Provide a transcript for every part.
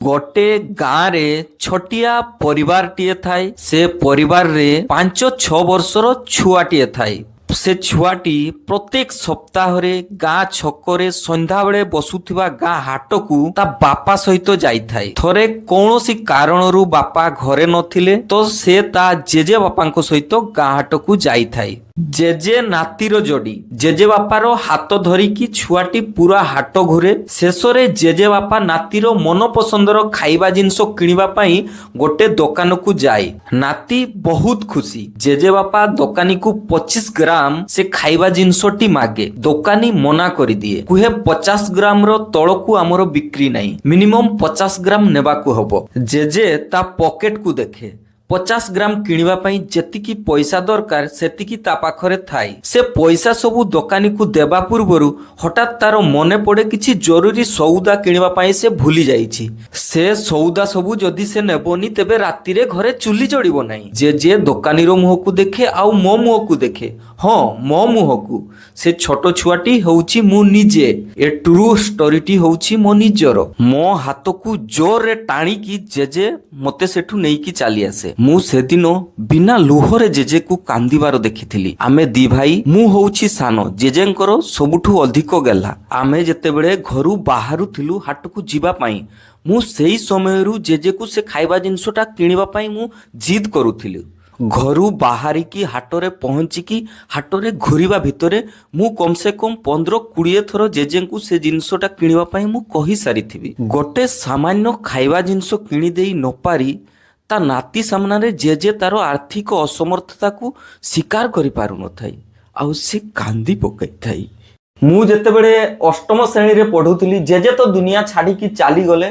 ଗୋଟେ ଗାଁରେ ଛୋଟିଆ ପରିବାରଟିଏ ଥାଏ। ସେ ପରିବାରରେ 5-6 ବର୍ଷର ଛୁଆଟିଏ ଥାଏ। ସେ ଛୁଆଟି ପ୍ରତ୍ୟେକ ସପ୍ତାହରେ ଗାଁ ଛକରେ ସନ୍ଧ୍ୟାବେଳେ ବସୁଥିବା ଗାଁ ହାଟକୁ ତା ବାପା ସହିତ ଯାଇଥାଏ। ଥରେ କୌଣସି କାରଣରୁ ବାପା ଘରେ ନଥିଲେ ତ ସେ ତା ଜେଜେ ବାପାଙ୍କ ସହିତ ଗାଁ ହାଟକୁ ଯାଇଥାଏ। ଜେଜେ ନାତିର ଯୋଡି। ଜେଜେ ବାପାର ହାତ ଧରିକି ଛୁଆଟି ପୁରା ହାଟ ଘୁରେ। ଶେଷରେ ଜେଜେ ବାପା ନାତିର ମନ ପସନ୍ଦର ଖାଇବା ଜିନିଷ କିଣିବା ପାଇଁ ଗୋଟେ ଦୋକାନକୁ ଯାଏ। ନାତି ବହୁତ ଖୁସି। ଜେଜେ ବାପା ଦୋକାନୀକୁ 25 ଗ୍ରାମ ସେ ଖାଇବା ଜିନିଷଟି ମାଗେ। ଦୋକାନୀ ମନା କରିଦିଏ, କୁହେ, 50 ଗ୍ରାମର ତଳକୁ ଆମର ବିକ୍ରି ନାହିଁ, ମିନିମମ୍ 50 ଗ୍ରାମ ନେବାକୁ ହବ। ଜେଜେ ତା ପକେଟକୁ ଦେଖେ। 50 ଗ୍ରାମ କିଣିବା ପାଇଁ ଯେତିକି ପଇସା ଦରକାର, ସେତିକି ତା ପାଖରେ ଥାଏ। ସେ ପଇସା ସବୁ ଦୋକାନୀକୁ ଦେବା ପୂର୍ବରୁ ହଠାତ୍ ତାର ମନେ ପଡେ, କିଛି ଜରୁରୀ ସଉଦା କିଣିବା ପାଇଁ ସେ ଭୁଲି ଯାଇଛି। ସେ ସଉଦା ସବୁ ଯଦି ସେ ନେବନି, ତେବେ ରାତିରେ ଘରେ ଚୁଲି ଜଳିବ ନାହିଁ। ଜେଜେ ଦୋକାନୀର ମୁହଁକୁ ଦେଖେ ଆଉ ମୋ ମୁହଁକୁ ଦେଖେ। ହଁ, ମୋ ମୁହଁକୁ। ସେ ଛୋଟ ଛୁଆଟି ହେଉଛି ମୁଁ ନିଜେ। ଏ ଟ୍ରୁ ଷ୍ଟୋରିଟି ହେଉଛି ମୋ ନିଜର। ମୋ ହାତକୁ ଜୋରରେ ଟାଣିକି ଜେଜେ ମତେ ସେଠୁ ନେଇକି ଚାଲି ଆସେ। ମୁଁ ସେଦିନ ବିନା ଲୁହରେ ଜେଜେକୁ କାନ୍ଦିବାର ଦେଖିଥିଲି। ଆମେ ଦି ଭାଇ, ମୁଁ ହଉଛି ସାନ, ଜେଜେଙ୍କର ସବୁଠୁ ଅଧିକ ଗେହ୍ଲା। ଆମେ ଯେତେବେଳେ ଘରୁ ବାହାରୁଥିଲୁ ହାଟକୁ ଯିବା ପାଇଁ, ମୁଁ ସେଇ ସମୟରୁ ଜେଜେକୁ ସେ ଖାଇବା ଜିନିଷଟା କିଣିବା ପାଇଁ ମୁଁ ଜିଦ୍ କରୁଥିଲି। ଘରୁ ବାହାରିକି ହାଟରେ ପହଞ୍ଚିକି ହାଟରେ ଘୁରିବା ଭିତରେ ମୁଁ କମ୍ ସେ କମ୍ 15-20 ଥର ଜେଜେଙ୍କୁ ସେ ଜିନିଷଟା କିଣିବା ପାଇଁ ମୁଁ କହିସାରିଥିବି। ଗୋଟେ ସାମାନ୍ୟ ଖାଇବା ଜିନିଷ କିଣିଦେଇ ନପାରି ତା ନାତି ସାମ୍ନାରେ ଜେଜେ ତାର ଆର୍ଥିକ ଅସମର୍ଥତାକୁ ସ୍ୱୀକାର କରିପାରୁନଥାଏ ଆଉ ସେ କାନ୍ଦି ପକାଇଥାଏ। ମୁଁ ଯେତେବେଳେ ଅଷ୍ଟମ ଶ୍ରେଣୀରେ ପଢୁଥିଲି, ଜେଜେ ତ ଦୁନିଆ ଛାଡ଼ିକି ଚାଲିଗଲେ,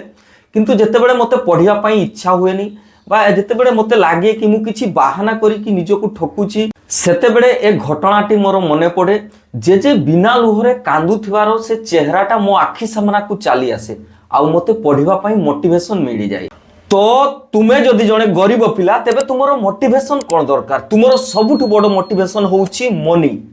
କିନ୍ତୁ ଯେତେବେଳେ ମୋତେ ପଢ଼ିବା ପାଇଁ ଇଚ୍ଛା ହୁଏନି ବା ଯେତେବେଳେ ମୋତେ ଲାଗେ କି ମୁଁ କିଛି ବାହାନା କରିକି ନିଜକୁ ଠକୁଛି, ସେତେବେଳେ ଏ ଘଟଣାଟି ମୋର ମନେ ପଡ଼େ। ଜେଜେ ବିନା ଲୁହରେ କାନ୍ଦୁଥିବାର ସେ ଚେହେରାଟା ମୋ ଆଖି ସାମ୍ନାକୁ ଚାଲି ଆସେ ଆଉ ମୋତେ ପଢ଼ିବା ପାଇଁ ମୋଟିଭେସନ ମିଳିଯାଏ। ତ ତୁମେ ଯଦି ଜଣେ ଗରିବ ପିଲା, ତେବେ ତୁମର ମୋଟିଭେସନ କ'ଣ ଦରକାର? ତୁମର ସବୁଠୁ ବଡ଼ ମୋଟିଭେସନ ହେଉଛି ମନି।